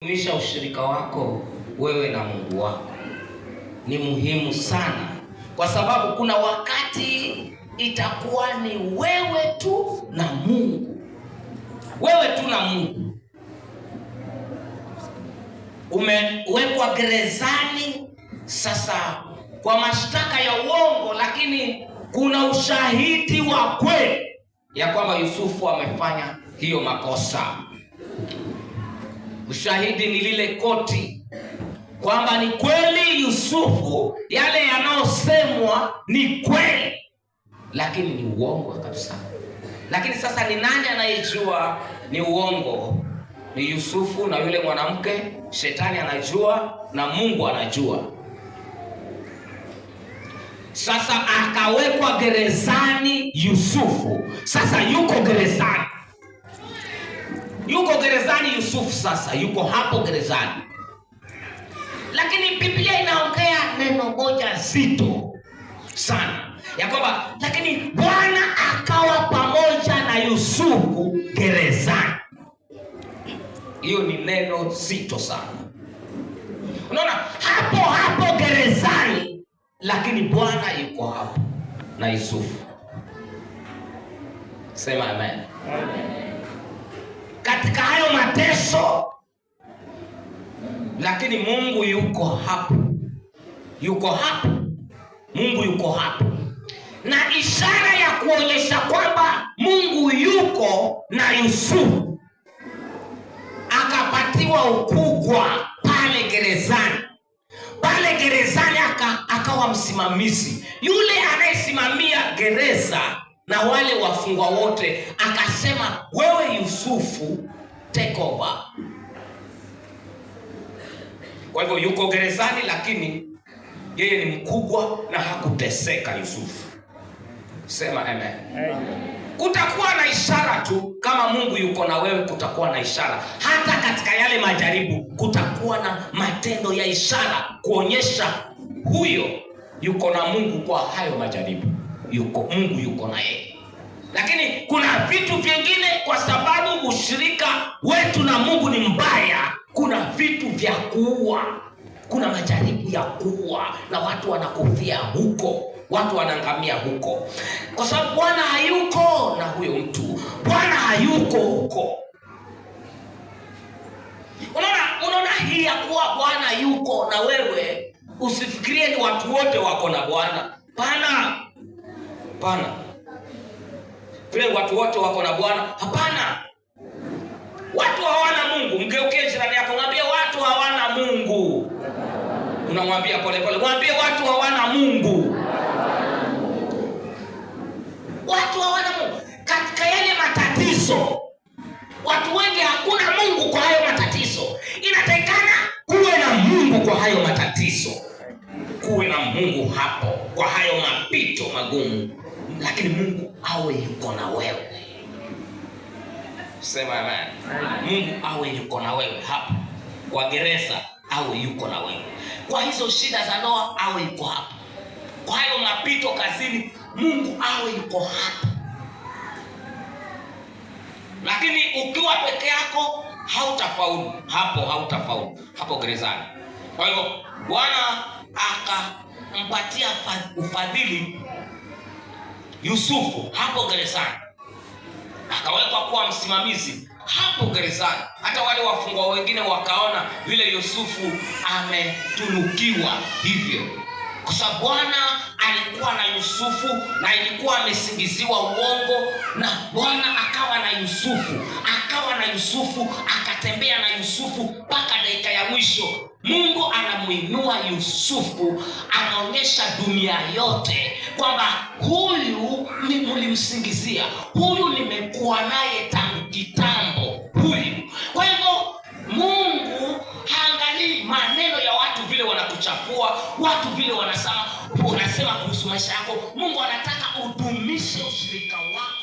Dumisha ushirika wako wewe na Mungu wako ni muhimu sana, kwa sababu kuna wakati itakuwa ni wewe tu na Mungu, wewe tu na Mungu. Umewekwa gerezani sasa kwa mashtaka ya uongo, lakini kuna ushahidi wa kweli ya kwamba Yusufu amefanya hiyo makosa. Ushahidi ni lile koti kwamba ni kweli Yusufu, yale yanayosemwa ni kweli, lakini ni uongo kabisa. Lakini sasa ni nani anayejua ni uongo? Ni Yusufu na yule mwanamke. Shetani anajua na Mungu anajua. Sasa akawekwa gerezani Yusufu, sasa yuko gerezani, yuko gerezani Yusufu, sasa yuko hapo gerezani, lakini Biblia inaongea neno moja zito sana ya kwamba lakini Bwana akawa pamoja na Yusufu gerezani. Hiyo ni neno zito sana. Unaona, hapo hapo gerezani, lakini Bwana yuko hapo na Yusufu. Sema amen, amen. Katika hayo mateso, lakini Mungu yuko hapo, yuko hapo, Mungu yuko hapo, na ishara ya kuonyesha kwamba Mungu yuko na Yusufu, akapatiwa ukubwa pale gerezani. Pale gerezani akawa msimamizi, yule anayesimamia gereza na wale wafungwa wote, akasema wewe Yusufu, take over. Kwa hivyo yuko gerezani, lakini yeye ni mkubwa na hakuteseka Yusufu. Sema amen. Amen. Kutakuwa na ishara tu, kama Mungu yuko na wewe, kutakuwa na ishara. Hata katika yale majaribu kutakuwa na matendo ya ishara kuonyesha huyo yuko na Mungu kwa hayo majaribu, yuko Mungu yuko na yeye. Lakini kuna vitu vingine, kwa sababu ushirika wetu na Mungu ni mbaya, kuna vitu vya kuua, kuna majaribu ya kuua, na watu wanakufia huko, watu wanaangamia huko, kwa sababu Bwana hayuko na huyo mtu, Bwana hayuko huko. Unaona hii ya kuwa Bwana yuko na wewe, usifikirie ni watu wote wako na Bwana. Pana, pana vile watu wote wako na Bwana, hapana. Watu hawana Mungu. Mgeukie jirani yako, mwambie watu hawana Mungu. Unamwambia polepole, mwambie watu hawana Mungu. Watu hawana Mungu katika yale matatizo. Watu wengi hakuna Mungu kwa hayo matatizo. Inatakikana kuwe na Mungu kwa hayo matatizo, kuwe na Mungu hapo kwa hayo mapito magumu, lakini Mungu awe yuko na wewe. Sema amen. Mungu awe yuko na wewe hapo kwa gereza, awe yuko na wewe kwa hizo shida za ndoa, awe yuko hapo kwa hayo mapito kazini, Mungu awe yuko hapo. Lakini ukiwa peke yako hautafaulu hapo, hautafaulu hapo gerezani. Kwa hivyo Bwana akampatia ufadhili Yusufu hapo gerezani, akawekwa kuwa msimamizi hapo gerezani. Hata wale wafungwa wengine wakaona vile Yusufu ametunukiwa hivyo, kwa sababu Bwana alikuwa na Yusufu na ilikuwa amesingiziwa uongo, na Bwana akawa na Yusufu, akawa na Yusufu, akatembea na Yusufu mpaka dakika ya mwisho. Mungu anamuinua Yusufu, anaonyesha dunia yote kwamba huyu ni mlimsingizia, huyu nimekuwa naye tangu kitambo, huyu. Kwa hivyo Mungu haangalii maneno ya watu vile wanakuchafua, watu vile wanasema kuhusu maisha yako. Mungu anataka udumishe ushirika wako.